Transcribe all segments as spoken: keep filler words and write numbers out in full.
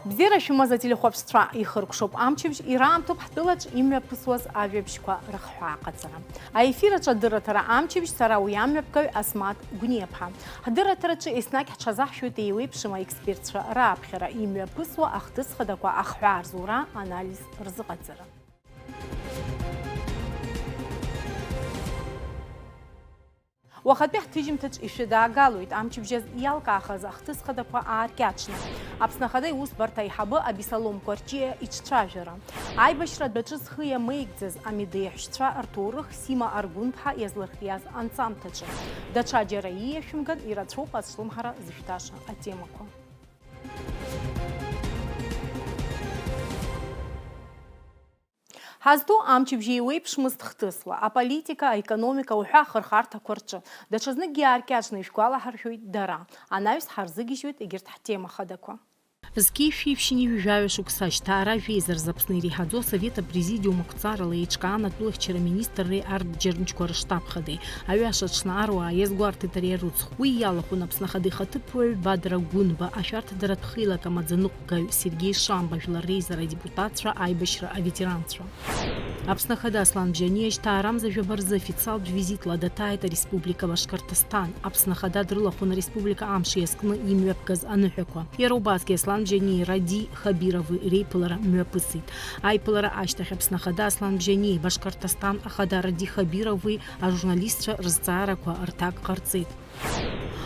Бзиара шәымаз ателехәаԥшцәа, ихыркәшоуп амчыбжь, ираамҭоуп ҳтәылаҿ имҩаԥысуаз ажәабжьқәа рыхҳәааҟаҵара. Аефир аҿы адырраҭара амчыбжь, сара уи амҩаԥгаҩ Асмаҭ Гәниаԥҳа. Ҳдырраҭараҿы еснагь ҳҽазаҳшәоит еиуеиԥшым аекспертцәа рааԥхьара, имҩаԥысуа ахҭыс хадақәа ахҳәаа рзура, анализ рзыҟаҵара. Уахатәи ҳҭыжьымҭаҿ ишәыдаагалоит амчыбжьаз иалкаахаз ахҭыс хадақәа ааркьаҿны. Аԥсны Ахада иусбарҭа аиҳабы Абисалом Кәарҷиа иҿцәажәара. Аибашьра адәаҿы зхы иамеигӡаз амедеиҳәшьцәа рҭоурых Сима Аргәынԥҳа иазлырхиаз анҵамҭаҿы. Даҽа џьара ииашәымган ирацәоуп ацәлымҳара зышәҭаша атемақәа. Ҳазҭоу амчыбжь еиуеиԥшмызт хҭысла, аполитика, аекономика уҳәа ахырхарҭақәа рҿы. Даҽазныкгьы иааркьаҿны ишәгәалаҳаршәоит дара. Анаҩс ҳарзыгьежьуеит егьырҭ ҳтема хадақәа. Зқьи шәи ԥшьынҩажәи жәаҩа шықәса ашьҭа ара жәеиза рзы Аԥсны иреиҳаӡоу Асовет Апрезидиум ақәҵарала еиҿкаан атәылахьчара аминистрреи арҭ џьармыкьқәа рышҭаԥхадеи. Аҩаша аҽны аруаа иазгәарҭеит ари арыцхә. Уи иалахәын Аԥсны Ахада ихаҭыԥуаҩ Бадра Гәынба, ашәарҭадаратә хеилак амаӡаныҟәгаҩ Сергеи Шамба, жәлар реизара адепутатцәа, аибашьра аветеранцәа. Аԥсны Ахада Аслан Бжьаниа жьҭаарамза жәаба рзы официалтә визитла даҭааит ареспублика Башқырҭысҭан. Аԥсны Ахада дрылахәын ареспублика амш иазкны имҩаԥгаз аныҳәақәа. Иара убасгьы Аслан Бжьаниеи Ради Хабирови реиԥылара мҩаԥысит. Аиԥылара ашьҭахь Аԥсны Ахада Аслан Бжьаниеи Башқырҭысҭан Ахада Ради Хабирови ажурналистцәа рызҵаарақәа рҭак ҟарҵеит.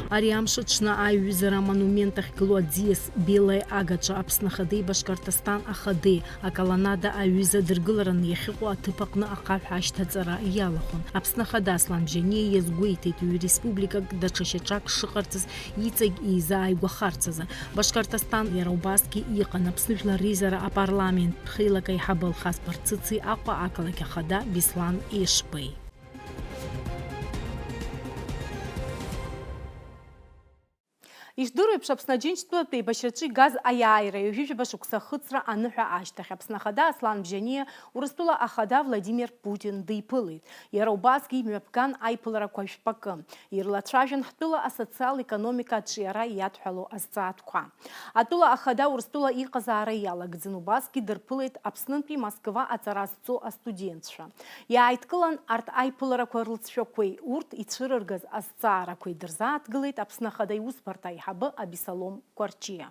Ари амш аҽны аиҩызара амонумент ахьгылоу аӡиас Белое агаҿа Аԥсны Ахадеи Башқырҭысҭан Ахадеи аколоннада аҩыза дыргылараны иахьыҟоу аҭыԥ аҟны ахаҳә ашьҭаҵара иалахәын. Аԥсны Ахада Аслан Бжьаниа иазгәеиҭеит, ҩ-республикак даҽа шьаҿак шыҟарҵаз иҵегь еизааигәахарц азы. Башқырҭысҭан иара убасгьы иҟан Аԥсны Жәлар реизара апарламент хеилак аиҳабы Алхас Барцыци Аҟәа ақалақь ахада Беслан Ешбеи. Ишдыру еиԥш, Аԥсны Аџьынџьтәылатә еибашьраҿы игаз аиааира ҩажәижәаба шықәса ахыҵра аныҳәа ашьҭахь, Аԥсны Ахада Аслан Бжьаниа Урыстәыла Ахада Владимир Путин диԥылеит. Иара убасгьы имҩаԥган аиԥыларақәа жәпакы. Ирлацәажәон ҳтәыла асоциал-економика аҿиара иадҳәалоу азҵаатәқәа. Атәыла Ахада Урыстәыла иҟазаара иалагӡан, убасгьы дырԥылеит Аԥснынтәи Москва аҵара зҵо астудентцәа. Иааидкылан арҭ аиԥыларақәа рлҵшәақәеи урҭ ицәырыргаз азҵаарақәеи дырзааҭгылеит Аԥсны Ахада иусбарҭа аиҳабы Абисалом Кәарҷиа.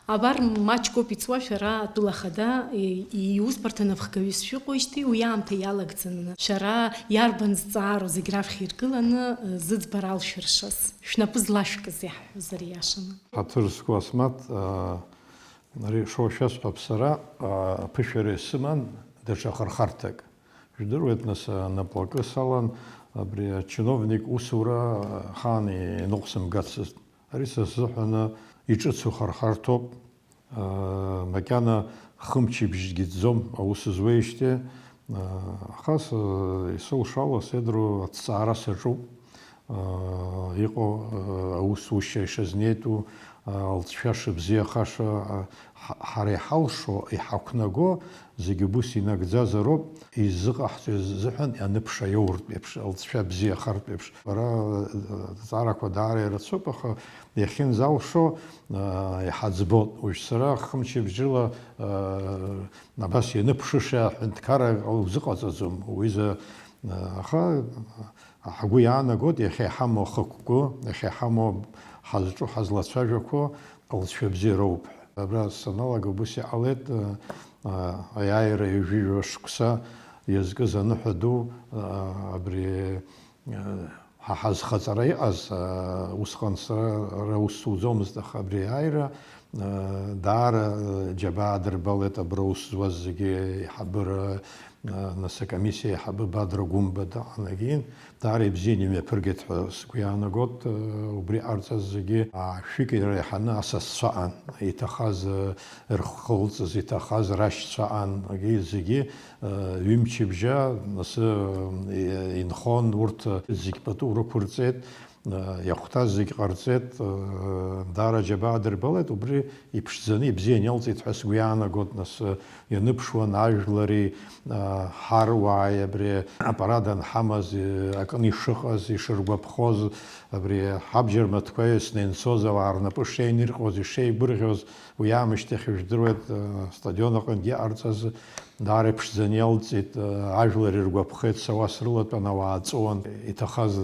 Абар, маҷк ауп иҵуа шәара атәыла ахада, и-, иусбарҭа напхгаҩыс шәыҟоижьҭеи уи аамҭа иалагӡаны, шәара иарбан зҵаароу зегь раԥхьа иргыланы, зыӡбара алшәыршаз, шәнапы злашәкыз иаҳҳәозар иашаны. Ҳаҭыр зқәу Асмаҭ, аа, ари шоушәасҳәап сара, аа, аԥышәара исыман даҽа хырхарҭак. Жәдыруеит, нас, анаплакы салан, абри ачиновник усура ахаан иныҟәсымгацызт. Ари са сзыҳәаны иҿыцу хырхарҭоуп. Макьана хымчыбжьгьы ӡӡом аус зуеижьҭеи. Аха исылшало, сеидру аҭҵаара саҿуп. Иҟоу аусушьа ишазнеитәу, алҵшәа шыбзиахаша, ҳара иҳалшо, иҳақәнаго, зегьы убыс инагӡазароуп, иззыҟаҳҵо изыҳәан аныԥша иоуртә еиԥш, лҵшәа бзиахартә еиԥш. Ара, э, аҭҵаарақәа даара ирацәоуп, аха иахьынӡалшо, э, иҳаӡбоит. Уажә сара хымчыбжьыла, э, абас ианыԥшыша аҳәынҭқарра узыҟаҵаӡом, уҩыза, э, аха ҳгәы иаанагоит, иахьа иҳамоу ахықәкы, иахьа иҳамоу ҳазҿу, ҳазлацәажәақәо, лҵшәа бзиароуп ҳәа. Абра саналага, убыс иҟалеит, а, а, аиааира ҩажәижәаба шықәса иазкыз аныҳәа ду, а, абри, а, ҳа ҳазхаҵара иҟаз, а, усҟан сара ара ус суӡомызт, аха абри аиааира, а, даара, а, џьабаа адырбалеит абра ус зуаз зегьы, аиҳабыра, а, нас акомиссиа аиҳабы Бадра Гәымба даанагеит. Даара ибзианы имҩаԥыргеит ҳәа сгәы иаанагоит, э, убри ҟарҵаз зегьы, а, шәҩык иреиҳаны асасцәа аҟан, иҭахаз, э, рхылҵыз, иҭахаз рашьцәа аҟан, егьи зегьы, э, ҩымчыбжьа, нас, э, инхон урҭ, э, зегь пату рықәырҵеит, Иахәҭаз зегь ҟарҵеит, даара аџьабаа дырбалеит, убри иԥшӡаны, ибзианы иалҵит ҳәа сгәы иаанагоит, нас, ианыԥшуан ажәлари, ҳаруааи абри апарад анҳамаз, акын ишыҟаз, ишыргәаԥхоз, абри ҳабџьар маҭқәа иснеинцоз ауаа рнапы шеинирҟьоз, ишеигәырӷьоз, уи аамышьҭахь, ижәдыруеит, астадион аҟынгьы иҟарҵаз, даара иԥшӡаны иалҵит, ажәлар иргәаԥхеит, сауас рылатәан, ауаа ҵуан, иҭахаз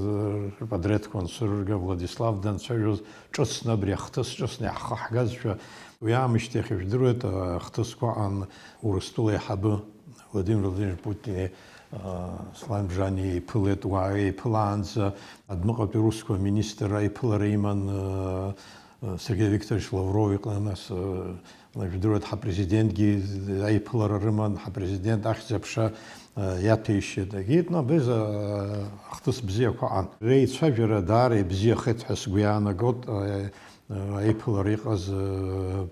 рпатреҭқәа анцәырырга, Владислав данцәажәоз, ҿыцны абри ахҭыс ҿыцны иаҳхаҳгазшәа, уи аамышьҭахь, ижәдыруеит, ахҭысқәа аан Урыстәыла аиҳабы Владимир Владимирович Путини, Аслан Бжани иԥылеит, уа иԥылаанӡа адәныҟатәи аусқәа аминистр аиԥылара иман, Сергеи Викторович Лавров иҟны, нас, жәдыруеит, ҳапрезидентгьы аиԥылара рыман, ҳапрезидент ахьӡ-аԥша иаҭәеишьеит. Егьит, ну, абри азы ахҭыс бзиақәа аан. Реицәажәара даара ибзиахеит ҳәа сгәы иаанагоит. Аиԥылара иҟаз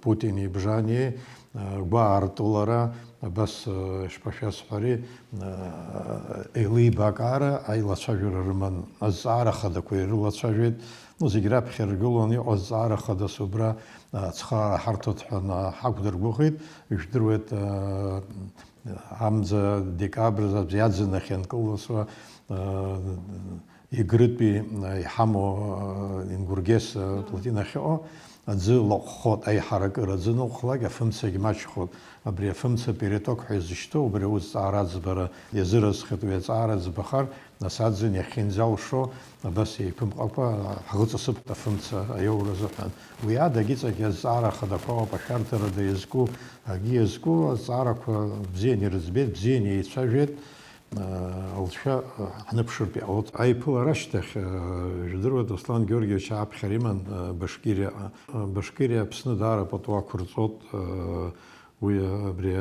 Путини Бжани гәаартылара, абас, ишԥашәасҳәари, еилибакаара аилацәажәара рыман, азҵаара хадақәа ирылацәажәеит. Ну, зегь раԥхьа иргылон, иҟоу азҵаара хадас убра ацхыраара ҳарҭоит ҳәа ҳақәдыргәыӷит. Ижәдыруеит, амза декабрь азы иаӡын ахьынкылсуа, Егрытәи иҳамоу Ингургес аплотина ахьыҟоу аӡы лаҟәхоит, аиҳаракыра аӡы аныҟәхлак, афымцагь маҷхоит. Абри афымца переток ҳәа изышьҭоу, убри аус ҵаара аӡбара иазыразхеит, уи аҵаара ӡбахар, нас аӡын иахьынӡалшо, абас еиқәымҟакәа ҳӷыҵасып афымца аиоура азыҳәан. Уи адагьы иҵегь азҵаара ахадақәа ауп ашәарҭарада иазку, акгьы иазку азҵаарақәа бзианы ирыӡбеит, бзианы еицәажәеит. Алҵшәа ҳныԥшыртә иҟалоит. Аиԥылара ашьҭахь, жәдыруеит, Аслан Георгиевич ааԥхьара иман Башкириаҟа. Башкириа Аԥсны даара пату ақәырҵоит. Уи абри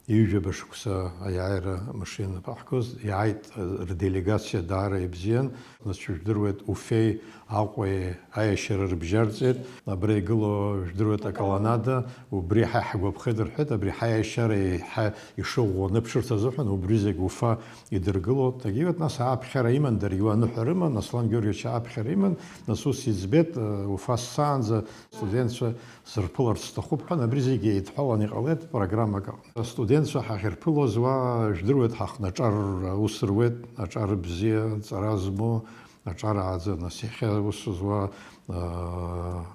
ҩажәаба шықәса аиааира мыш ианԥаҳгоз иааит, рделегациа даара ибзиан. Нас, шәыжәдыруеит, Уфеи Аҟәеи аиашьара рыбжьарҵеит. Абра игылоу, жәдыруеит, аколоннада, убри ҳа иҳгәаԥхеит рҳәеит, абри ҳаиашьара еиҳа ишыӷәӷәоу аныԥшырҭа азыҳәан убри зегь Уфа идыргылоит. Егьиуеит, нас ааԥхьара иман, даргьы уа аныҳәа рыман, Аслан Георгиевич ааԥхьара иман, нас ус иӡбеит, Уфа сцаанӡа студентцәа сырԥыларц сҭахуп ҳәа, абри зегьы еидҳәалан иҟалеит программак аҟны. Астудентцәа ҳахьырԥылоз уа, жәдыруеит, ҳахнаҿар аус руеит, аҿар бзиа, ҵара змоу, аҿар ааӡа, нас иахьа аус зуа, аа,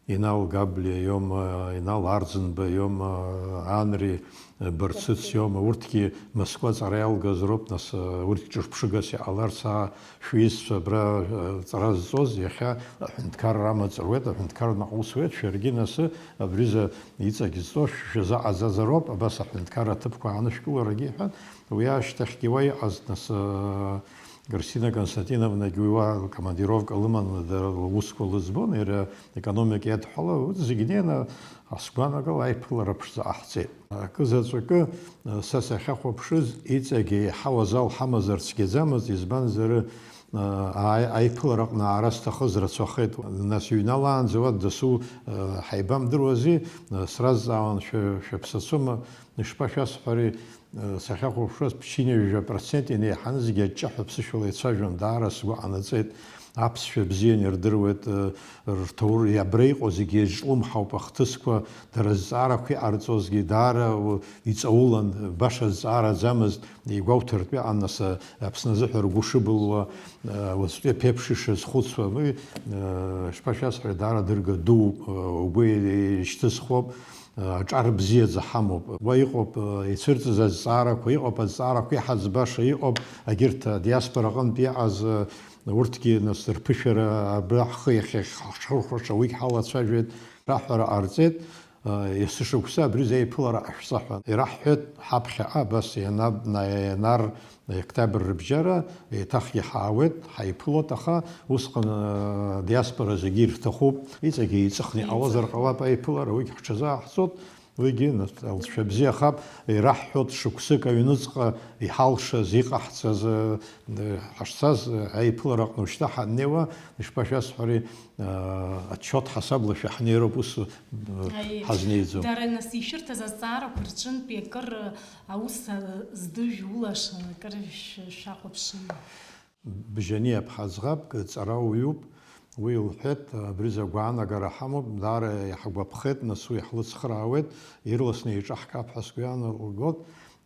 Инал Габлиа иоума, Инал Арӡынба иоума, Анри Барцыц иоума, урҭгьы мызкы аҵара иалгаз роуп, нас, урҭгьы ҿырԥшыгас иҟаларц, аа, шәҩызцәа абра, ҵара зҵоз, иахьа аҳәынҭқарра амаҵ руеит, аҳәынҭқарра наҟ ус уеит, шәаргьы нас абриза иҵагь зҵо шәазыҟаҵазароуп, абас аҳәынҭқарра аҭыԥқәа аанышәкыларагьы, иҳәан, уи ашьҭахьгьы уа иҟаз, нас, Кристина Константиновнагьы уи уа командировка лыманы, дара лусқәа лыӡбон, иара економика иадҳәалоу, урҭ зегь неины, ҳасгәанагала аиԥылара ԥшӡа ҟаҳҵеит. Акы заҵәыкы, са сахьахәаԥшыз, иҵегь еиҳау азал ҳамазар цәгьаӡамызт, избанзар, ааи-, аиԥылараҟны аара зҭахыз рацәахеит. Нас иҩналаанӡа уа дасу ҳаибамдыруази, сразҵаауан, шәа-, шәаԥсацәоума, ишԥашәасҳәари, сахьахәаԥшуаз, ԥшьынҩажәа процент инеиҳаны зегьы аҷҷаҳәа ԥсышәала ицәажәон, даара сгәы ҟанаҵеит. Аԥсшәа бзианы ирдыруеит, рҭоур-, абра иҟоу зегьы ирҿлымҳауп ахҭысқәа, дара зҵаарақәа иҟарҵозгьы даара у-, иҵаулан, баша зҵаара аӡамызт, игәоуҭартә иҟан, нас, Аԥсны азыҳәа ргәы шыбылуа, уаҵәтәи аԥеиԥш ишазхәыцуа, уи, шԥашәасҳәари, даара дырга дууп, угәы ишьҭызхуоуп. Аҿар бзиаӡа ҳамоуп. Уа иҟоуп, ицәырҵыз азҵаарақәа, иҟоуп азҵаарақәа иҳаӡбаша, иҟоуп, егьырҭ адиаспора аҟынтә иҟаз, урҭгьы, нас, рԥышәара абра ҳхы иахьахьҳархәаша уигь ҳалацәажәеит, раҳәара ҟарҵеит, есышықәса абри зеиԥылара ҟашәҵа ҳәа ираҳҳәеит, ҳаԥхьаҟа абас ианаб-, на-, ианар Октиабр рыбжьара еиҭахгьы ҳаауеит, ҳаиԥылоит, аха усҟан, э, диаспора зегьы ирҭахуп, иҵегьы еиҵыхны иҟалозар ҟалап аиԥылара, уигь ҳҽазааҳҵоит, уигьы, нас, алҵшәа бзиахап, ираҳҳәоит, шықәсык аҩныҵҟа иҳалшаз, иҟаҳҵаз, э, ҳашцаз, э, аиԥылараҟны ушьҭа ҳаннеиуа, ишԥашәасҳәари, э, отчет ҳасабла шәаҳнеироуп, ус, э, Аи, ҳазнеиӡом. Дара, нас, ишәырҭаз азҵаарақәа рҿынтәи акыр, э, Аус, а, здыжә улашан, акыр шә-, шәахәаԥшын. Бжьаниа ԥҳа ӡӷабк ҵарауаҩуп, Уи лҳәеит, абри зы агәаанагара ҳамоуп, даара иҳагәаԥхеит, нас уи ҳлыцхраауеит, ирласны еиҿаҳкаап ҳәа сгәы иаанагоит.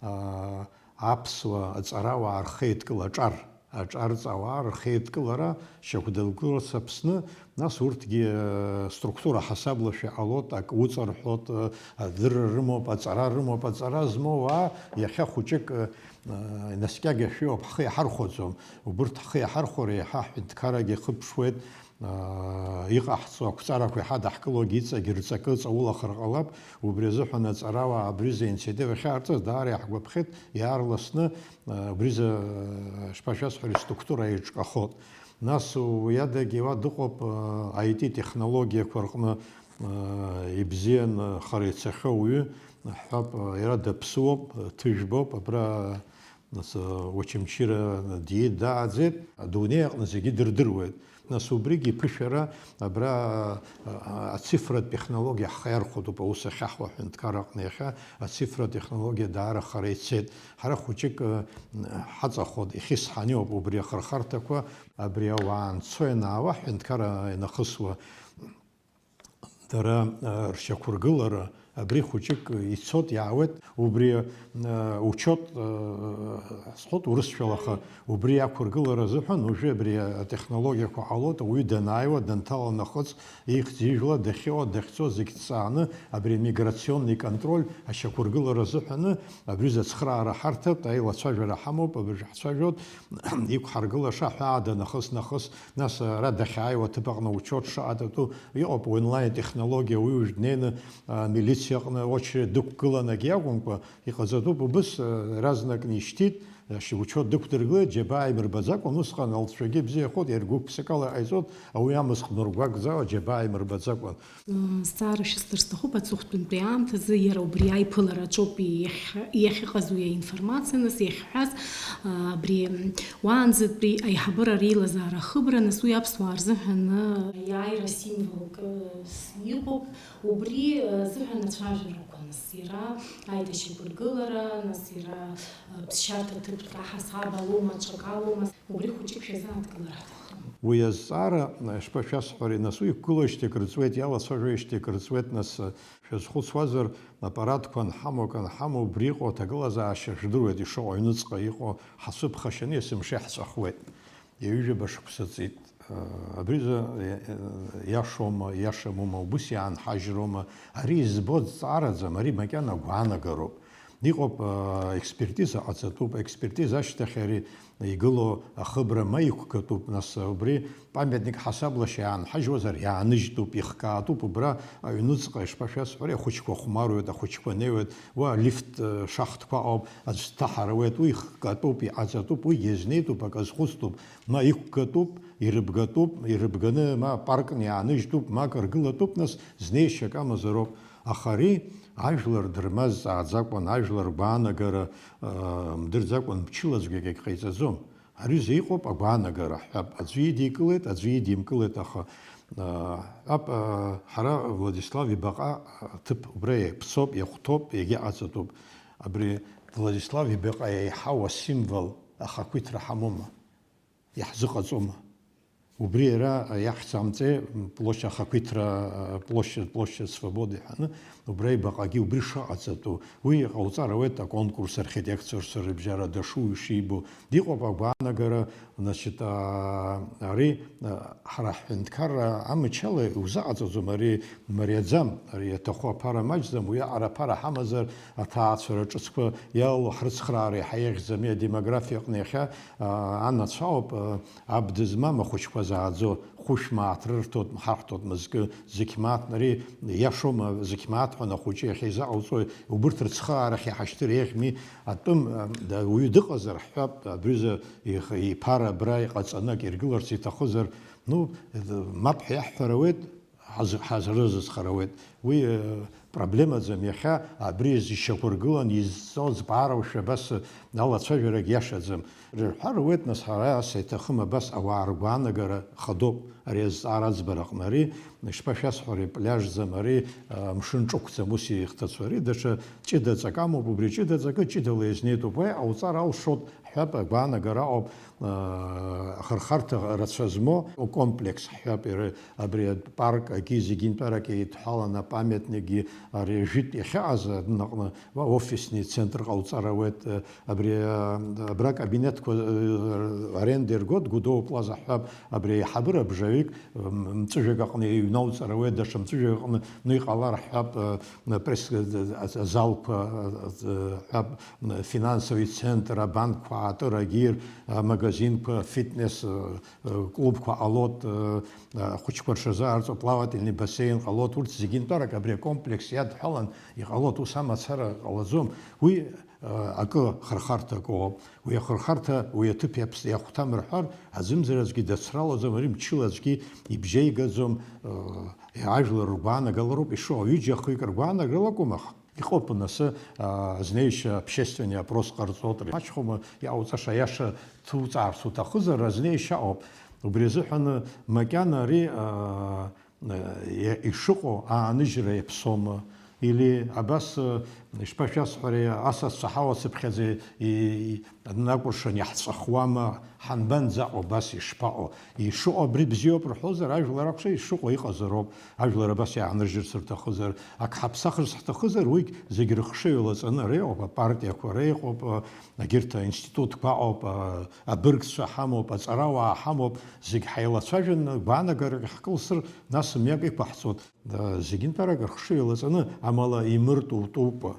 Аа, аԥсуа аҵарауаа рхеидкыла аҿар, аҿарҵауаа рхеидкылара шьақәдыргыларц Аԥсны, нас урҭгьы, э, структура ҳасаблашәа иҟалоит, ак уҵарҳәоит, э, адырра рымоуп, аҵара рымоуп, аҵара змоу аа, иахьа хәыҷык, э, э, инаскьагашәа иоуп, ҳхы иаҳархәаӡом. Убырҭ ҳхы иаҳархәар, еиҳа ҳҳәынҭқаррагьы ихыԥшуеит, аа, иҟаҳҵо ақәҵарақәа иҳадаҳкылогьы иҵегь рҵакы ҵаулахар ҟалап. Убри азыҳәан аҵарауаа абри азы аинициатива ахьаартыз даара иаҳгәаԥхеит, иаарласны, аа, убри азы, аа, шԥашәасҳәари, структура еиҿкаахоит. Нас уи адагьы уа дыҟоуп, аа, I T технологиақәа рҟны, аа, ибзианы хара ицахьоу уаҩы, ҳҳәап, иара даԥсуоуп, ҭыжәбоуп, абра Нас, э, Очамчыра диит, дааӡеит, адунеи аҟны зегьы дырдыруеит. Нас убригьы иԥышәара абра, э, ацифратә технологиа ҳхы иархәатәуп, аус ахьаҳуа аҳәынҭқар аҟны иахьа ацифратә технологиа даара хара ицеит. Ҳара хәыҷык, э, ҳаҵахоит, ихьысҳаны иоуп убри ахырхарҭақәа, абри ауаа анцо ианаауа аҳәынҭқар ианахысуа. Дара, а, ршьақәыргылара абри хәыҷык ицот, иаауеит, убри, а, учет, а, сҳәот урысшәала, аха убри ақәыргылара азыҳәан уажәы абри атехнологиақәа ҟалоит, ауаҩы данааиуа, данҭала нахыс, ихьӡ-ижәла, дахьыҟоу, дахьцо зегь ҭҵааны, абри амиграционный контроль ашьақәыргылара азыҳәаны абри зыцхраара ҳарҭап, аилацәажәара ҳамоуп, абыржә ҳцәажәоит, иқәҳаргылаша ҳәаада нахыс-нахыс, нас ара дахьааиуа аҭыԥ аҟны учет шаҟа датәу, Иҟоуп онлайн технологиа, уи уажә днеины, а, амилициа аҟны очередь дықәгыланагьы акәымкәа, иҟаҵатәуп убыс, а, иаразнакны ишьҭит, а, шьоук дықәдыргылеит, џьабаа имырбаӡакәан, усҟан алҵшәагьы бзиахоит, иаргәык ԥсыкала иҟаиҵоит, ауи амыцхә нургәагӡала, џьабаа имырбаӡакәан. Зҵаара шәысҭар сҭахуп, аҵыхәтәантәи аамҭазы иара убри аиԥылара аҿоуп иахь-, иахьыҟаз уи аинформациа, нас иахьҳәаз, а, абри, м, уаанӡатәи аиҳабыра реилазаара ахыбра, нас уи аԥсуаа рзыҳәан, а, аиааира символк, а, с-, иҟоуп. Убри, э, азыҳәан ацәажәарақәа, нас, иара аидашьақәыргылара, нас, иара, э, ԥсшьарҭа ҭыԥк аҳасаб алоума, ҽак алоума, убри хәыҷык шәазааҭгылар ҳҭахын. Уи азҵаара, э, ишԥашәасҳәари, нас, уи иқәгылоижьҭеи акыр ҵуеит, иалацәажәоижьҭеи акыр ҵуеит, нас, э, шәазхәыцуазар, аппаратқәа анҳамоу, акы анҳамоу, убри иҟоу аҭагылазаашьа жәдыруеит, ишыҟоу аҩныҵҟа иҟоу ҳацәыԥхашьаны есымша иаҳҵәахуеит. Ҩажәаба шықәса ҵит. Абризы иашоума, иашамума, убыс иаанҳажьроума, ари избо зҵаараӡам, ари макьана агәаанагароуп. Иҟоуп, а, експертиза ҟаҵатәуп, аекспертиза ашьҭахь ари игылоу ахыбра ма иқәгатәуп, нас убри памятник ҳасаблашьа иаанҳажьуазар, иааныжьтәуп, ихкаатәуп, убра аҩныҵҟа, ишԥашәасҳәари, ахәыҷқәа хәмаруеит, ахәыҷқәа неиуеит, уа алифт, э, шахтқәа ыҟоуп, аӡә дҭаҳарауеит, уи ихкатәуп, иҟаҵатәуп, уигьы иазнеитәуп, акы азхәыцтәуп, ма иқәгатәуп, ирыбгатәуп, ирыбганы ма апаркны иааныжьтәуп, ма акы ргылатәуп, нас знеишьак амазароуп. Аха ари ажәлар дырмазҵааӡакәан, ажәлар ргәаанагара, э, мдырӡакәан мчыла аӡәгьы акгьы ҟаиҵаӡом. Ари изы иҟоуп агәаанагара, ҳҳәап, аӡәы идикылеит, аӡәы идимкылеит, аха, а, ҳҳәап, а, ҳара Владислав ибаҟа аҭыԥ убра иаԥсоуп, иахәҭоуп, иагьыҟаҵатәуп. Абри Владислав ибаҟа еиҳау асимвол ахақәиҭра ҳамоума? Иаҳзыҟаҵома? Убри иара иаҳцамҵеи площа ахақәиҭра, площа, площа Свободы ҳәаны, убра ибаҟагьы убри шыҟаҵатәу, уи иҟауҵар ауеит аконкурс архитекторцәа рыбжьара дашу ишибо. Иҟоуп агәаанагара, значит, а, ари, а, ҳара ҳҳәынҭқарра амчала иузаҟаҵаӡом, ари мариаӡам, ари иаҭаху аԥара маҷӡам, уиаҟара аԥара ҳамазар, аҭаацәара ҿыцқәа иалало ҳрыцхраара иаҳа иахьӡами, адемографиа аҟны иахьа, а, анацәа ауп, а, Аб дызмам ахәыҷқәа зааӡо, хәышә мааҭ рырҭоит, ҳарҭоит мызкы, зықь мааҭ, ари иашоума, зықь мааҭ ҳәа ахәыҷы иахьа изаҟауҵои, убырҭ рыцхыраарахь иҳашьҭыр еиӷьми, атәым, а, да, уаҩы дыҟазар, ҳҳәап, абри изы их-, иԥара абра иҟаҵаны ак иргыларц иҭахызар, ну, мап ҳәа иаҳҳәар ауеит, ҳаз-, ҳазрызыцхар ауеит. Уи, э, проблемаӡам, иахьа абри изшьақәыргылан изҵо зԥаараушәа абас алацәажәарагь иашаӡам. Рҳәар руеит, нас, ҳара ас иҭахым, абас ауаа ргәаанагара хадоуп. Ари азҵаара аӡбара аҟны ари, ишԥашәасҳәари, пляжӡам ари, а, мшын ҿықәӡам, ус ихҭацәу ари, даҽа ҷыдаҵак амоуп, убри ҷыдаҵакы ҷыдала иазнеитәуп. Уи ҟауҵар алшоит, ҳҳәап, агәаанагара ыҟоуп, а, ахырхарҭа рацәа змоу комплекс ҳҳәап, иара абри апарк агьи зегьынтәарак еидҳәаланы, апамиатникгьы, ари ажәытә иахьыҟаз анаҟны, ва, офисный центр ҟауҵар ауеит, э, абри, э, абра кабинетқәа, э, аренда иргоит, Гудоу Плаза ҳҳәап, абри аиҳабыра абжаҩык, м, мҵәыжәҩак аҟны иҩналҵар ауеит, даҽа мҵәыжәҩак аҟны, ну, иҟалар ҳҳәап, э, пресс, э, э, залқәа, э, э, ҳҳәап, э, финансовый центр, абанкқәа аатыр, агьир, амагазинқәа, фитнес, э, э, клубқәа ҟалоит, э, э, ахәыҷқәа рҽазаарҵо, плавательный бассейн ҟалоит, урҭ зегьынтәарак абри акомплекс иадҳәалан иҟалоит, ус амацара ҟалаӡом. Уи, э, акы, хырхарҭа акы ыҟоуп. Уи ахырхарҭа, уи аҭыԥ иаԥс-, иахәҭам рҳәар, аӡәымзар аӡәгьы дацралаӡом, ари мчыла аӡәгьы ибжьеигаӡом, э, ажәлар ргәаанагалароуп ишыҟоу. Ҩыџьа-хҩык ргәаанагарала акәым, аха иҟоуп, нас, а, азнеишьа общественный опрос ҟарҵоит, маҷхома иҟауҵаша, аиаша ҭуҵаарц уҭахызар, азнеишьа ыҟоуп. Убри азыҳәан макьана ари, а, а, ишыҟоу ааныжьра иаԥсоума? Или абас, а, ишԥашәасҳәари, асасцәа ҳауацыԥхьаӡа и-, и-, Днакәыршан иаҳҵәахуама, ҳанбанӡаҟоу, абас ишԥаҟоу? Ишыҟоу абри бзиоуп рҳәозар, ажәлар акәша ишыҟоу иҟазароуп. Ажәлар абас иаанрыжьырц рҭахызар, ак ҳаԥсахырц ҳҭахызар, уигь зегь рыхшыҩ лаҵаны реиҟоуп, апартиақәа реиҟоуп, егьырҭ аинститутқәа ыҟоуп, абыргцәа ҳамоуп, аҵарауаа ҳамоуп, зегь ҳаилацәажәан, гәаанагарак ҳкылсыр, нас мҩак иқәаҳҵоит. Зегьынтәарак рыхшыҩ лаҵаны, амала имыртәу утәуп.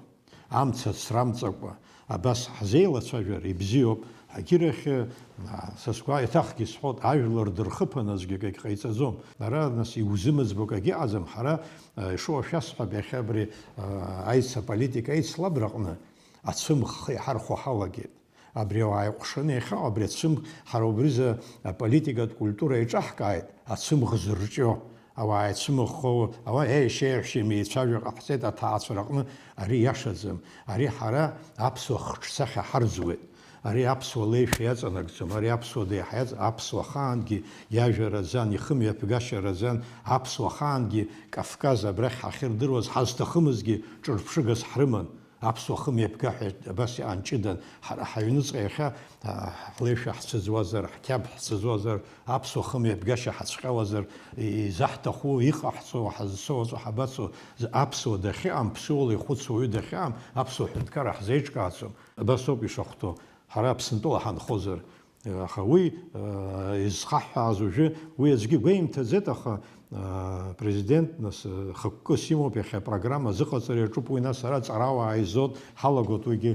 Амца ацрамҵакәа, абас ҳзеилацәажәар ибзиоуп. Агьырахь, а, са сгәа-, еиҭахгьы сҳәоит, ажәлар дырхыԥан аӡәгьы акагь ҟаиҵаӡом. Ара, нас, иузымыӡбо акагь ыҟаӡам. Ҳара, а, ишыуа шәасҳәап, иахьа абри, а, аица-, аполитика аицлабраҟны ацәымӷ иҳархәо ҳалагеит. Абри ауаа иҟәшаны иахьыҟоу абри ацәымӷ, ҳара убризы аполитикатә культура еиҿаҳкааит, ацәымӷ зырҿио. Ауаа ицәымыӷхо, ауаа еишьеиҳәшьа имеицәажәо ҟаҳҵеит аҭаацәара аҟны, ари иашаӡам. Ари ҳара аԥсуа хҿсахьа ҳарӡуеит. Ари аԥсуа леишәа иаҵанакӡом, ари аԥсуа деиҳа иаҵ-, аԥсуа ахаангьы иажәа раӡан, ихымҩаԥгашьа раӡан, аԥсуа ахаангьы Кавказ абрахь ҳахьырдыруаз ҳазҭахымызгьы ҿырԥшыгас ҳрыман. Аԥсуа хымҩаԥгашьа абас иҟан ҷыдан, ҳара ҳаҩныҵҟа иахьа, а, ҳлеишәа ҳцәыӡуазар, ҳқьаб ҳцәыӡуазар, аԥсуа хымҩаԥгашьа ҳацәҟьауазар, и-, изаҳҭаху, иҟаҳҵо, ҳазцо, уаҵәы ҳабацо, з-, аԥсуа дахьыҟам, ԥсыуала ихәыцуа уаҩы дахьыҟам, аԥсуа ҳәынҭқарра ҳзеиҿкааӡом. Абас ауп ишахәҭоу, ҳара Аԥсынтәыла ҳанхозар. Аха уи, э, изхаҳҳәааз уажәы, уи аӡәгьы игәеимҭаӡеит, аха, э, апрезидент, нас, э, хықәкыс имоуп, иахьа апрограмма азыҟаҵара иаҿуп, уи, нас, ара ҵарауаа изоуп, ҳалагоит уигьы.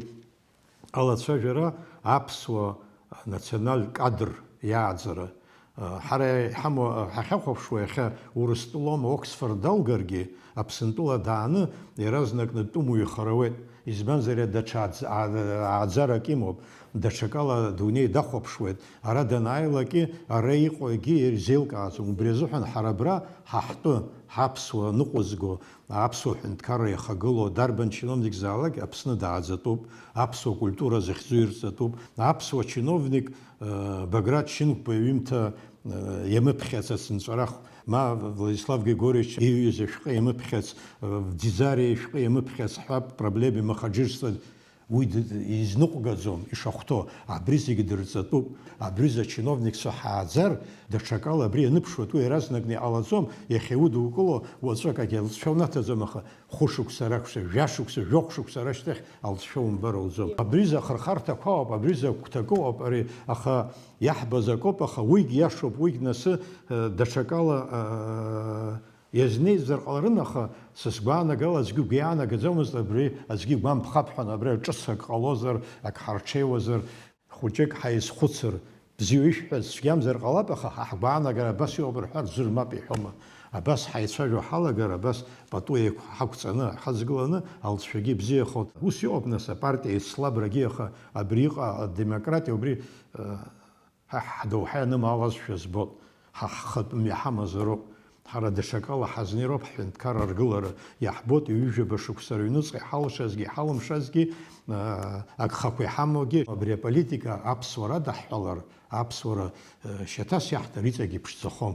Алацәажәара аԥсуа национальтә кадр иааӡара. Э, ҳара иҳамоу, э, ҳахьахәаԥшуа, иахьа Урыстәылоума, Оксфорд далгаргьы, Аԥсынтәыла дааны, иаразнак дтәымуаҩхар ауеит. Избанзар, иара даҽа аӡ-, а-, ааӡарак имоуп, даҽакала адунеи дахәаԥшуеит. Ара данааилакгьы, ара иҟоугьы ирзеилкааӡом. Убри азыҳәан ҳара абра ҳа ҳтәы, ҳаԥсуа ныҟәызго, аԥсуа ҳәынҭқарра иахагылоу дарбан чиновникзаалак Аԥсны дааӡатәуп, аԥсуа культура захьӡу ирҵатәуп. Аԥсуа чиновник, э, Баграт Шьынқәба иҩымҭа, э, иамыԥхьац ацынҵәарах, ма Владислав Григорьевич иҩыз ашәҟәы иамыԥхьац, э, Дизариа ишәҟәы иамыԥхьац ҳәа проблема имахаџырзҵоит. Уи д-, изныҟәгаӡом, ишахәҭоу. Абри зегьы дырҵатәуп. Абри зы ачиновникцәа ҳааӡар, даҽакала абри ианыԥшуеит, уи иаразнакны иҟалаӡом, иахьа удукыло, уаҵәы акагьы алҵшәа унаҭаӡом, аха хәышықәса ракәшәа, жәашықәса, жәохә шықәса рышьҭахь алҵшәа умбар ауӡом. Абри зы ахырхарҭақәа ауп, абри зы агәҭакы ауп ари, аха иаҳбаз акоуп, аха уигь иашоуп, уигь насы, э, даҽакала, э, Иазнеизар ҟаларын, аха са сгәаанагала аӡәгьы игәы иаанагаӡомызт абри, аӡәгьы игәамԥхап ҳәа, абри ҿыц ак ҟалозар, ак ҳарҽеиуазар, хәыҷык ҳаизхәыцыр, бзиа ишәҳәаз цәгьамзар ҟалап, аха ҳа ҳгәаанагара абас иҟоуп рҳәар, ӡәыр мап иҳәома? Абас ҳаицәажәо ҳалагар, абас пату еиқә-, ҳақәҵаны, ҳаӡгыланы алҵшәагьы ибзиахоит. Ус иҟоуп, нас, апартиа еицлабрагьы, аха абри иҟа-, адемократиа убри, э, Ҳа ҳдоуҳа ианымаауазшәа збоит, ҳа ҳхатәы мҩа ҳамазароуп. Ҳара даҽакала ҳазнеироуп ҳҳәынҭқарра аргылара, иаҳбоит ҩажәаба шықәса рыҩныҵҟа иҳалшазгьы иҳалымшазгьы, аа, агхақәа иҳамоугьы. Абри аполитика аԥсуара адаҳҳәалар, аԥсуара, э, шьаҭас иаҳҭар иҵегь иԥшӡахон.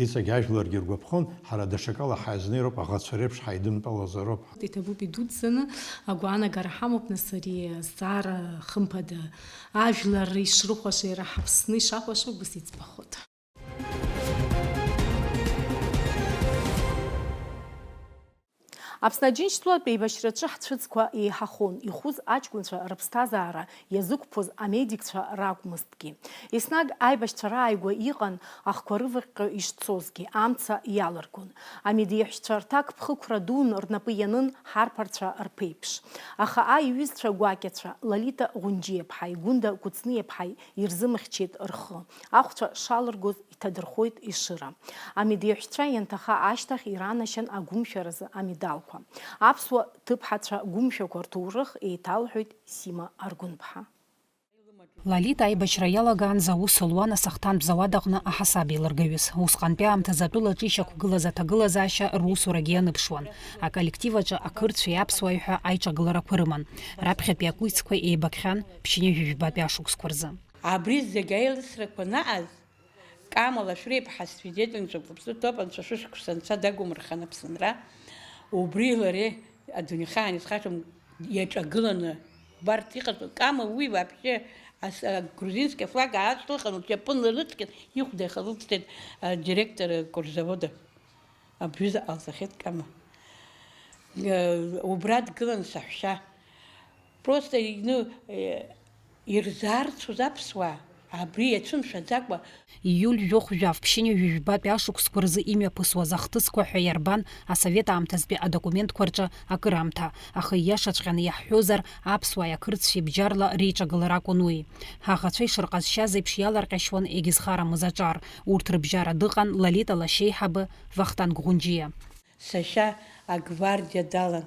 Иҵегь ажәларгьы ргәаԥхон, ҳара даҽакала ҳаизнеироуп, аӷацәа реиԥш ҳаидымтәалазароуп. Иҭабуп идуӡӡаны, агәаанагара ҳамоуп, нас, ари азҵаара, хымԥада, ажәлар ишрыхәаша, иара ҳаԥсны ишахәаша убас иӡбахоит. Аԥсны Аџьынџьтәылатә еибашьраҿы ҳцәыӡқәа еиҳахон, ихәыз аҷкәынцәа рыԥсҭазаара иазықәԥоз амедикцәа ракәмызҭгьы. Еснагь аибашьцәа рааигәа иҟан ахқәа рываҟьҟьо ишцозгьы, амца иалыргон. Амедеиҳәшьцәа рҭакԥхықәра дуун рнапы ианын ҳарԥарцәа рԥеиԥш. Аха аиҩызцәа гәакьацәа, Лолита Ӷәынџьиаԥҳаи Гәында Кәыҵниаԥҳаи ирзымыхьчеит рхы. Ахәцәа шалыргоз иҭадырхоит Ешыра. Амедеиҳәшьцәа ианҭаха ашьҭахь иранашьан агәымшәаразы амедалқәа. Аԥсуа ҭыԥҳацәа гәымшәақәа рҭоурых еиҭалҳәоит Сима Аргәынԥҳа. Лолита аибашьра иалагаанӡа аус луан асахҭантә зауад аҟны аҳасаб еилыргаҩыс. Усҟантәи аамҭазы атәылаҿы ишьақәгылаз аҭагылазаашьа русурагьы ианыԥшуан. Аколлектив аҿы ақырҭцәеи аԥсуааи ҳәа аиҿагыларақәа рыман. Раԥхьатәи акәицқәа еибакхьан ԥшьынҩажәи жәбатәи ашықәсқәа рзы. Абри зегь аилысрақәа анаҟаз, Кама Лашәриаԥҳа асвидетельницәа Аԥсны ҭоуп, анцәа шәышықәса анцәа дагумырхан Аԥсынра, убри лареи адунеихаан исхашҭуам иаҿагыланы, убарҭ иҟарҵо, Кама уи вообще ас-, а, грузинский флаг аашьҭылхын, лшьапы нарыцқьан, ихәда ихылҵҭеит, а, директор, а, курзавода. Абҩыза ҟалҵахьеит Кама. Э, убра дгылан саҳәшьа. Просто, ну, э, ирзаарцоз аԥсуаа, абри иацәымшәаӡакәа. Ииуль жәохә жәаф ԥшьынҩажәи жәбатәи ашықәсқәа рзы имҩаԥысуаз ахҭысқәа ҳәа иарбан асовет аамҭазтәи адокументқәа рҿы акыраамҭа, аха ииашаҵәҟьаны иаҳҳәозар, аԥсуааи ақырҭцәеи бџьарла реиҿагылара акәын уи. Ҳаӷацәа ишырҟазшьаз еиԥш иаларҟьашьуан егьызхарамыз аҿар, урҭ рыбжьара дыҟан Лолита лашьеиҳабы Вахтанг Ӷәынџьиа. Сашьа агвардиа далан.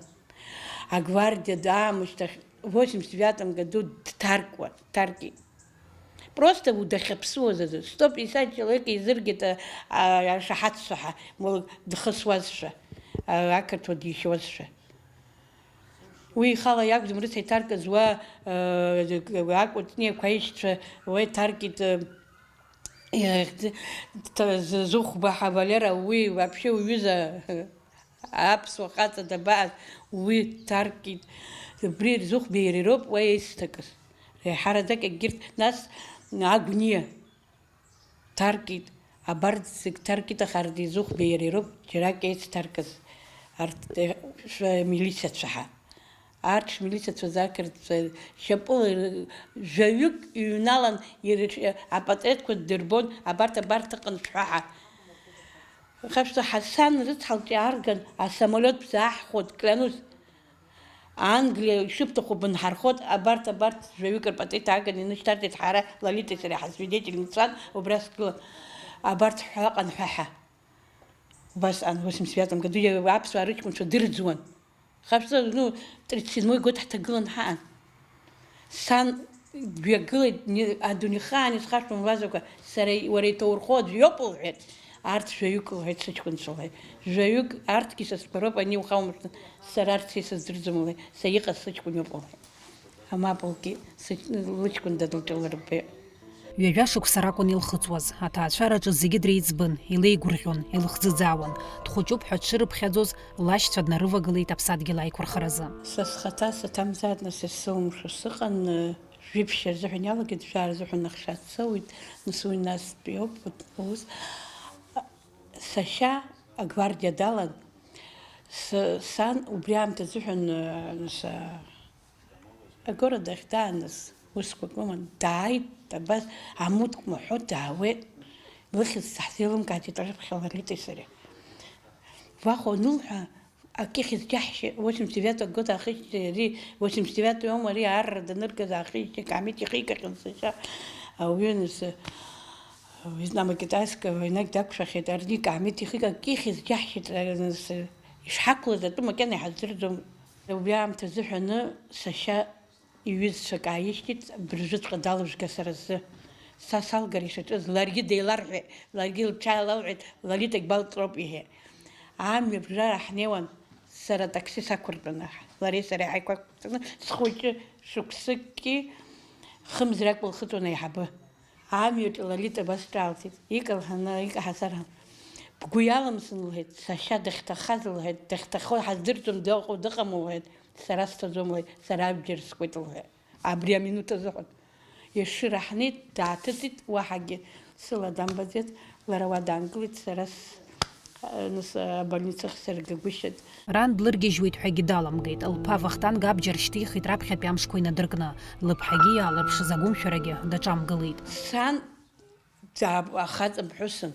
Агвардиа даамышьҭахь, восемьдесят девятом году дҭаркуан, дҭаркит. Просто у дахьаԥсуаз азы, сто пятьдесят человек еизыргеит, а, а, ашаҳаҭцәа ҳәа, мол, дхысуазшәа, а, ақырҭуа дишьуазшәа. Уи ихала иакәӡам, рыцҳа иҭаркыз уа, а, акәыҵниақәа аишьцәа уа иҭаркит, а, Иахьӡ-, т-, з-, Зыхәба ҳа Валера, уи вообще уҩыза аԥсуа хаҵа дабаҟаз, уи дҭаркит. Убри Зыхәба иара ироуп уа еицҭакыз. Еиҳараӡак егьырҭ, нас Агәниа дҭаркит, абарҭ зегь дҭаркит, аха арҭ Зыхәба иара ироуп џьарак еицҭаркыз. Арҭ, э, шәа-, милициацәа ҳәа. Арҭ шмилицацәаз ақырҭцәа шьапыла ир-, жәаҩык иҩналан, ирыҽ-, апатреҭқәа ддырбон, абарҭ, абарҭ ыҟан шәҳәа ҳәа. Хашҭа Ҳасан рыцҳа лҿы иаарган, асамолиот бзааҳхәот, клянусь. Англиа ишыбҭаху бынҳархот, абарҭ, абарҭ жәаҩык рпатреҭ ааган инышьҭарҵеит, ҳара Лолитеи сареи ҳасвидетельницан, убра сгылан. Абарҭ ҳәа ыҟан ҳәа ҳәа. Убасҟан, восемьдесят пятом году, аԥсуаа рыҷкәынцәа дырӡуан. Хашҭа, ну, тридцать седьмой год ҳҭагылан ҳаан. Сан дҩагылеит, ни-, адунеихаан исхашҭуам лазақәа, сара, уара иҭоурхо аӡә иоуп, лҳәеит. Арҭ жәаҩык, лҳәеит, сыҷкәынцәа, лҳәеит. Жәаҩык, арҭгьы са стәқәа роуп, ани ухаумыршҭын, сара арҭ са исыздырӡом, лҳәеит, са иҟаз сыҷкәын иоуп, лҳәеит. Амап, лгьы сыҷ-, лыҷкәын дадылҿылар рбеит. Ҩажәа шықәса ракәын илхыҵуаз, аҭаацәараҿы зегьы дреиҵбын, илеигәырӷьон, илыхӡыӡаауан. Дхәыҷуп ҳәа дшырыԥхьаӡоз, лашьцәа днарывагылеит аԥсадгьыл аиқәырхаразы. Са схаҭа саҭамзааит, нас исылымшо сыҟан, жәиԥшьа рзыҳәан иалагеит, жәаа рзыҳәан ахшаа дсоуит, нас уи настәи ауп, вот, ус. Сашьа агвардиа далан, с-, сан убри аамҭа азыҳәан, нас, Агора дахьдааныз, усқәак лыман, дааит, абас, амуҭ кәмаҳәо даауеит. Лыхьӡ саҳзеилымкааӡеит, рыԥхьа Лолитеи сареи. Вахо анылҳәа, акы ихьӡ џьаҳшьеит, восемьдесят девятого года аахижьҭеи ари, восемьдесят девятый аума ари арра даныргаз аахижьҭеи, акаамеҭ ихигахьан сашьа, ауаҩы, нас, Вьетнамо-Китайская войнагь дақәшәахьеит, арни акаамеҭ ихиган, акы ихьӡ џьаҳшьеит, нас, ишҳақәлаз атәы макьана иҳаздырӡом. Убри аамҭа азыҳәаны сашьа иҩызцәак ааишьҭит, абыржәыҵәҟьа далыжәга сара сзы. Са салгар ишаҿыз, ларгьы деиларҳәеит, ларгьы лҽааилалҳәеит, Лолитагь балҵроуп иҳәеит. Амҩа абжара ҳнеиуан, сара атакси сақәыртәаны, лареи сареи ҳаиқәақәҵаны, схәыҷы шықәсыкгьы хымз ракәын лхыҵуан аиҳабы. Амҩаҿы Лолита абас ҿаалҭит, икалҳаны, икаҳазар ҳәа. Бгәы иалымсын, лҳәеит, сашьа дахьҭахаз, лҳәеит, дахьҭахо ҳаздырӡом, дыҟоу дыҟам, лҳәеит, сара сцаӡом, лҳәеит, сара абџьар скуеит, лҳәеит. Абри аминуҭ азыҳәан. Ешыра ҳнеит, дааҭыҵит, уаҳагьы сыла дамбаӡеит, лара уа даангылеит, сара с-, нас, абольницахь сыргагәышьеит. Ран длыргьежьуеит ҳәагьы даламгеит, лԥа Вахтанг абџьар шьҭихит раԥхьатәи амшқәа инадыркны, лыԥҳагьы иаалырԥшыз агәымшәарагьы даҿамгылеит. Сан дааб-, ахаҵа ԥҳәысын.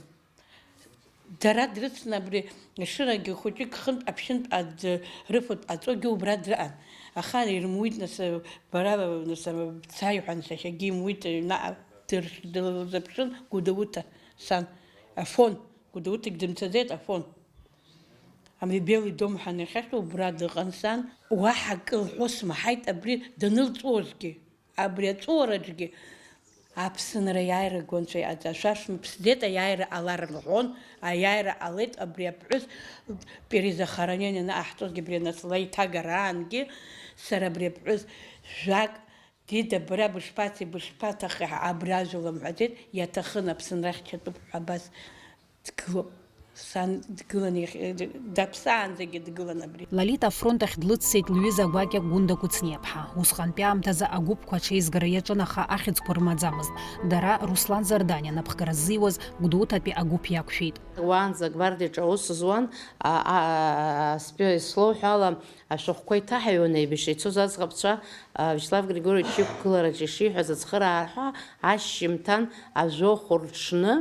Дара дрыцны абри Ешырагьы хәыҷык хынтә аԥшьынтә аӡ-, рыфатә аҵогьы убра драан. Аха ирымуит, нас, бара, нас, бца иҳәан, сашьагьы имуит, наҟ дырш-, дылзыԥшын Гәдоуҭа сан, Афон, Гәдоуҭагь дымцаӡеит, Афон. Абри Белый дом ҳәа иахьахьоу убра дыҟан сан. Уаҳа акы лҳәо смаҳаит абри данылҵуазгьы. Абри аҵәуараҿгьы Аԥсынра аиааира агонцәа иҟаҵа, шәа шәмыԥсӡеит, аиааира ҟалар лҳәон, аиааира ҟалеит, абри аԥҳәыс перезахоронение анаҟаҳҵозгьы, абри анацла иҭагараангьы сара абри аԥҳәыс жәак, дида, бара бышԥацеи, бышԥаҭахи, абри ажәа лымҳәаӡеит, иаҭахын, Аԥсынра ахьчатәуп ҳәа абас дгылоуп. Сан дгылан иахь-, даԥсаанӡагьы дгылан абри. Лолита афронт ахь длыццеит лҩыза гәакьа Гәында Кәыҵниаԥҳа. Усҟантәи аамҭазы агәыԥқәа аҽеизгара иаҿын, аха ахьӡқәа рымаӡамызт. Дара, Руслан Зарданиа напхгара ззиуаз, Гәдоуҭатәи агәыԥ иақәшәеит. Уаанӡа агвардиаҿы аус зуан, а, а, а, сп-, ислоуҳәала, ашәҟәқәа иҭаҳаҩуан аибашьра ицоз аӡӷабцәа, а, Вячеслав Григорьевич иқәгылараҿы ишиҳәаз ацхыраарҳәа ашьжьымҭан ажәохә рҽны,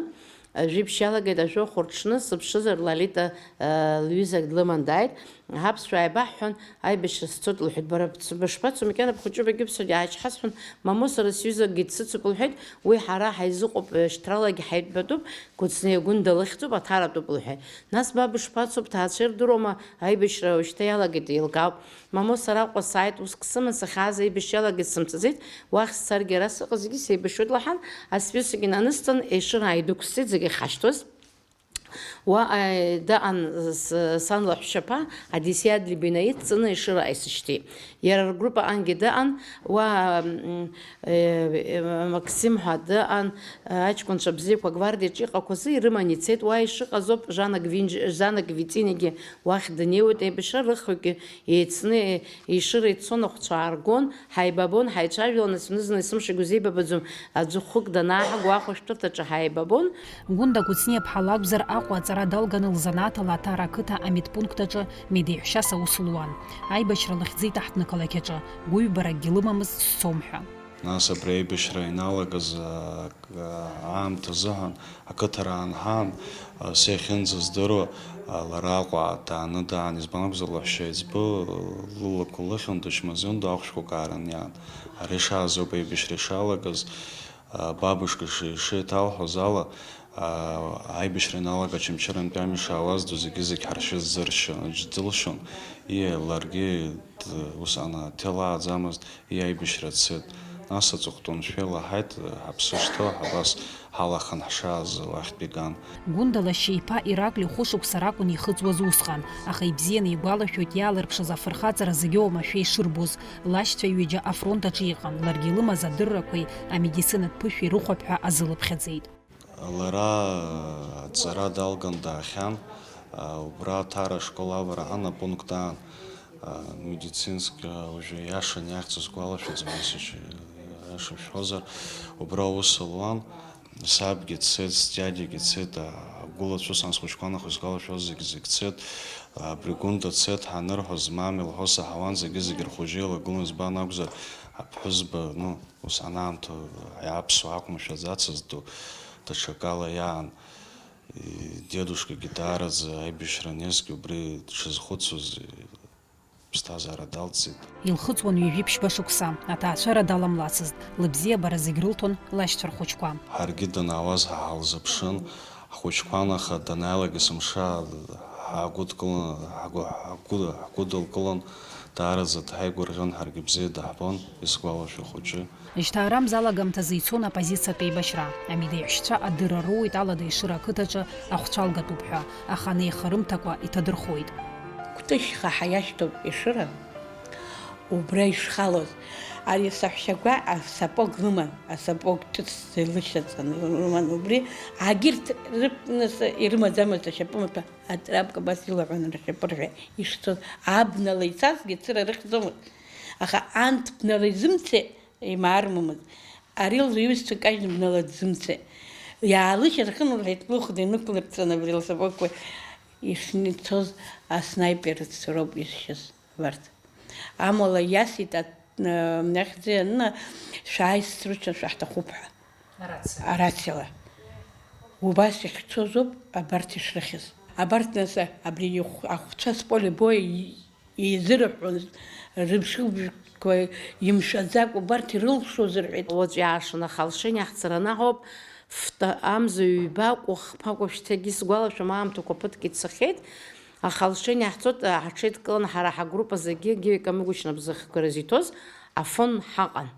Жәиԥшь иалагеит ажәохә рҽны, сыԥшызар, Лолита, э, лҩызак длыман дааит. Ҳаԥсшәа ааибаҳҳәон, аибашьра сцоит, лҳәеит, бара бц-, бышԥацо, макьана бхәыҷы багьыԥсуеит, иаачҳасҳәон, мамоу, сара сҩызакгьы дсыцуп, лҳәеит, уи ҳара ҳаизыҟоуп, э, шьҭралагьы ҳаитәбатәуп, Кәыҵниа Гәында лыхьӡуп, аҭаратәуп, лҳәеит. Нас ба бышԥацо, бҭаацәа ирдыруама, аибашьра уажәшьҭа иалагеит, еилкаауп. Мамоу, сара Аҟәа сааит, уск сыман сахьааз аибашьралагьы сымцаӡеит, уахь сцаргьы ара сыҟазгьы сеибашьуеит лаҳан, асҩызагьы нанысҵан, Ешыра ааидәықәсҵеит зегь ахьҳашьҭуаз. Уа, э, даҟан с-, сан лаҳәшьаԥа, Одиссеи Адлеиба инаидҵаны Ешыра ааисышьҭит. Иара ргруппа ангьы даҟан, уа, м, э, э, Максим ҳәа даҟан, э, аҷкәынцәа бзиақәа гвардиаҿ иҟақәаз ирыман ицеит, уа ишыҟаз ауп, Жанна Гвинж-, Жанна Гвитинигьы уахь днеиуеит, еибашьра рыхҩыкгьы Еицны Ешыра ицон, ахәцәа ааргон, ҳаибабон, ҳаицәажәалон, зны-зны есымшагьы узеибабаӡом, аӡы хәык данааҳагуа ахәышәтәырҭаҿы ҳаибабон. Гәында Кәыҵниаԥҳа лакәзар, Аҟәа аҵара далганы лзанааҭ ала Аҭара ақыҭа амедпункт аҿы медеиҳәшьас аус луан. Аибашьра лыхьӡеит аҳҭнықалақь аҿы, гәыҩбаракгьы лымамызт сцом ҳәа. Нас абри аибашьра ианалагаз, а, аамҭа азыҳәан ақыҭа раан ҳаан, а, са иахьынӡаздыруа, а, лара Аҟәа дааны даан, избан акәзар, лаҳәшьа еиҵбы, лылақәа лыхьын, дычмазаҩын, ду ахәшәқәа каарын иаан. Ари шааз ауп аибашьра ишалагаз, а, бабушка иши-, ишеиҭалҳәоз ала, а, аибашьра ианалага Очамчырантәи амҩа шаауаз ду зегьы-зегь ҳаршьыз ӡыршьон, аӡә дылшьон, и, ларгьы д-, ус ана-, ҭелааӡамызт. Иаибашьра дцеит. Нас аҵыхәтәаншәа илаҳаит, ҳаԥсы шҭоу, ҳабас ҳалаханы ҳшааз уахьтә иган. Гәында лашьа иԥа Ираклиу хәышықәса ракәын ихыҵуаз усҟан, аха ибзианы игәалашәоит иаалырԥшыз афырхаҵара зегьы оумашәа ишырбоз. Лашьцәа ҩыџьа афронт аҿы иҟан, ларгьы илымаз адыррақәеи амедицинатә ԥышәеи рыхәаԥҳәа азылыԥхьаӡеит. Лара аҵара далган даахьан, убра Ҭара ашкол авараҳан апункт аан, медицинск, уажәы иашан иахьӡыз сгәалашәаӡом, ус иаша шәҳәозар, убра аус луан, сабгьы дцеит, сдиадиагьы дцеит, агәылацәа сан схәыҷқәа нахыс сгәалашәоз зегь-зегь цеит, абри Гәында дцеит ҳанырҳәоз, мам илҳәо саҳауан, зегьы-зегь рхәыҷы еилагылан, избан акәзар, аԥҳәызба, ну, Ус анаамҭоу аԥсуаа акәымшәаӡацызт, ду, даҽакала иаан, дедушкагьы даараӡа аибашьра анезгьы убри дшазхәыцуаз, ԥсҭазаара далҵит. Илхыҵуан ҩажәи ԥшьба шықәса, аҭаацәара даламлацызт, лыбзиабара зегь рылҭон лашьцәа рхәыҷқәа. Ҳаргьы данаауаз ҳа ҳалзыԥшын, ҳхәыҷқәан, аха данааилак есымша ҳагәыдкылан, ҳгәы, ҳгәы, ҳгәыдылкылон, даараӡа дҳаигәырӷьон, ҳаргьы бзиа даҳбон, исгәалашәо хәыҷы. Жьҭаарамза алагамҭазы ицон аоппозициатә еибашьра. Амедеиҳәшьцәа адырра роуеит Алада Ешыра ақыҭаҿы ахәцәа алгатәуп ҳәа, аха анеихарымҭакәа иҭадырхоит. Кәтышьха ҳәа иашьҭоуп Ешыра. Убра ишхалоз, ари саҳәшьагәа асапог лыман, асапог ҿыц лышьаҵаны лыман, убри агьырҭ рыԥнаса ирымаӡамызт ашьапымаҭәа, атрапка абас илаҳәан ршьапырҳәа ишцоз, абнала ицазгьы цыра рыхьӡомызт, аха анҭ бнала изымцеи, имаармымызт, ари лҩызцәа кажьны бнала дзымцеи, иаалышьархын, лҳәеит, лыхәда инықәлырцан абри лсапогқәа ишницоз аснаиперцәа роуп изшьыз. Убарҭ. Амала иасит ат-, э, нахьӡи анна, шәааи срыцәан шәаҳҭахуп ҳәа. Арациа. Арациала. Убас иахьцозоуп абарҭ ишрыхьыз. Абарҭ нас абри ихә-, ахәцәа споле боя и-, изырҳәон, рыбжьқәа имшәаӡакәа убарҭ ирылшоз рҳәеит. Уаҵә иаашаны Ахалшени ҳцараны ҳауп. Фта-, амза ҩба, кәыхԥа, кәашьҭагьы сгәалашәом, аамҭақәа ԥыҭк ицахьеит. Аха Алшени ҳцоит, ҳаҽеидкыланы ҳара ҳагруппа зегьы Геи Камыгәышьна бзахқәа рзы иҭоз Афон ҳаҟан.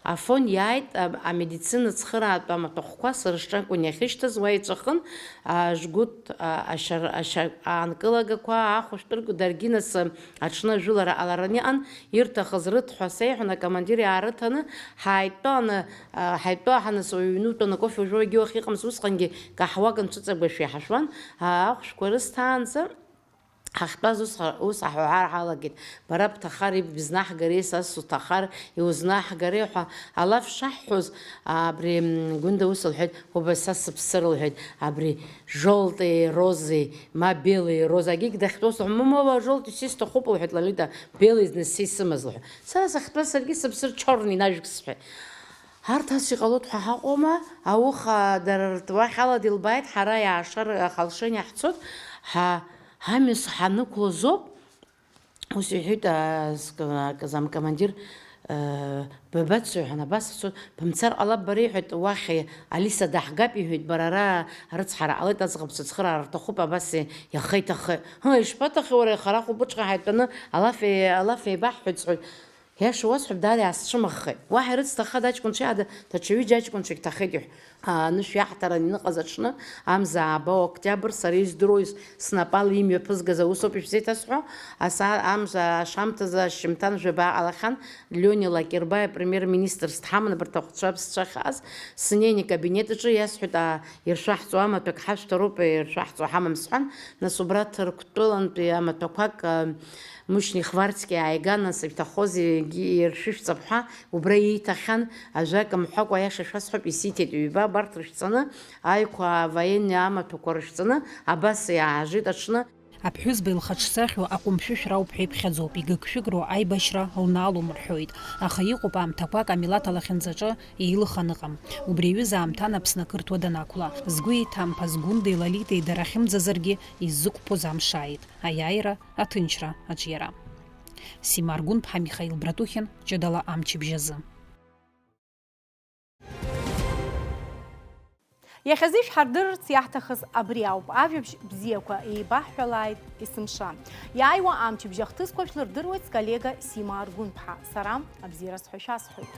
Афон иааит, а-, амедицина цхыраатә амаҭәахәқәа сырҿакәын иахьышьҭаз, уа иҵәахын, а, Жгәыҭ, а, ашьар-, ашьа-, аанкылагақәа, ахәышәтәыргьы даргьы нас, а, аҽны ажәылара ҟалараны иҟан, ирҭахыз рыҭ ҳәа сеиҳәон, акомандир иаарыҭаны, ҳааидтәаланы, а, ҳаидтәалан ҳанасуа ҩнутәаны акофе ужәуа егьи уахь иҟамыз, усҟангьы каҳуак нцәыҵагәашәа иҳашәуан, а, ахәшәқәа рысҭаанӡа, ҳахьтәаз ус ҳа-, ус ҳҳәар ҳалагеит, бара бҭахар, иб-, бызнаҳгари, са суҭахар, иузнаҳгари ҳәа алаф шаҳҳәоз, абри, м, Гәында ус лҳәеит, уба, са сыԥсыр, лҳәеит, абри жолтеи розеи, ма белеи роза, агьигь дахьтәоу сҳәо, мамоу, жолтеи сисҭахуп, лҳәеит Лолита, белеи зны сисымаз, лҳәеит. Сара сахьтәаз саргьы сыԥсыр чорни нажәк сҳәеит. Арҭ ас иҟалоит ҳәа ҳаҟоума, ауха дара рт-, уахь алада илбааит, ҳара иаашар Ахалшени ҳцоит, ҳа, ҳамҩа ҳанықәлозоуп, ус иҳәеит, а, ск-, а, замкомандир, а, бабацои ҳәа, абас ацоит, бымцар ҟалап бара, иҳәеит, уахь Алиса даҳгап, иҳәеит, бара ара арыцҳара ҟалеит, аӡӷабцәа цхыраара рҭахуп, абас иаха иҭахы. Ҳы, ишԥаҭахеи уара, иахара ахәылбыҽха ҳаитәаны алаф е-, алаф еибаҳҳәоит, сҳәоит. Иаша уасҳәап, даара иаасцәымыӷхеит. Уаҳа ирыцҭаххада аҷкәынцәеи ада, даҽа ҩыџьа аҷкәынцәагь ҭахеит иҳәа. Анышә иаҳҭаран иныҟаз аҽны, амза ааба октиабр, сара издыруа снапала имҩаԥызгаз аусоуп ишәзеиҭасҳәо, асаа-, амза ашамҭазы ашьжьымҭан жәаба ҟалахьан, Лиониа Лакербаи апремиер-министрс дҳаман, абарҭ ахәцәа ԥсцәа ахьааз, снеин икабинет аҿы, иасҳәеит, аа, иршәаҳҵо амаҭәак ҳашәҭароуп, иршәаҳҵо ҳамам сҳәан, нас убра Ҭырқәтәылантәи амаҭәақәак, а, Мушьни Хварцкиа ааиган, нас ишәҭаххозеи, егьи иршәышәҵап ҳәа, убра ииҭахьан, ажәак мҳәакәа, аиаша шәасҳәап, исиҭеит ҩба абарҭ рышәҵаны, аиқәа авоенни амаҭәақәа рышәҵаны, абас иаажит аҽны. Аԥҳәызба илхаҿсахьоу аҟәымшәышә рауп ҳәа иԥхьаӡоуп, игыгшәыгроу аибашьра лнаалом рҳәоит, аха иҟоуп аамҭақәак амилаҭ алахьынҵаҿы еилыхан ыҟам. Убри аҩыза аамҭан Аԥсны ақырҭуа данақәла, згәы иҭамԥаз Гәындеи Лолитеи дара ахьымӡазаргьы иззықәԥоз амш ааит. Аиааира, аҭынчра, аҿиара. Сима Аргәынԥҳа, Михаил Братухин, ҷыдала амчыбжь азы. Иахьазы ишәҳардырырц иаҳҭахыз абри ауп. Ажәабжь бзиақәа еибаҳҳәалааит есымша. Иааиуа амчыбжь ахҭысқәа шәлырдыруеит сколлега Сима Аргәынԥҳа. Сара абзиараз ҳәа шәасҳәоит.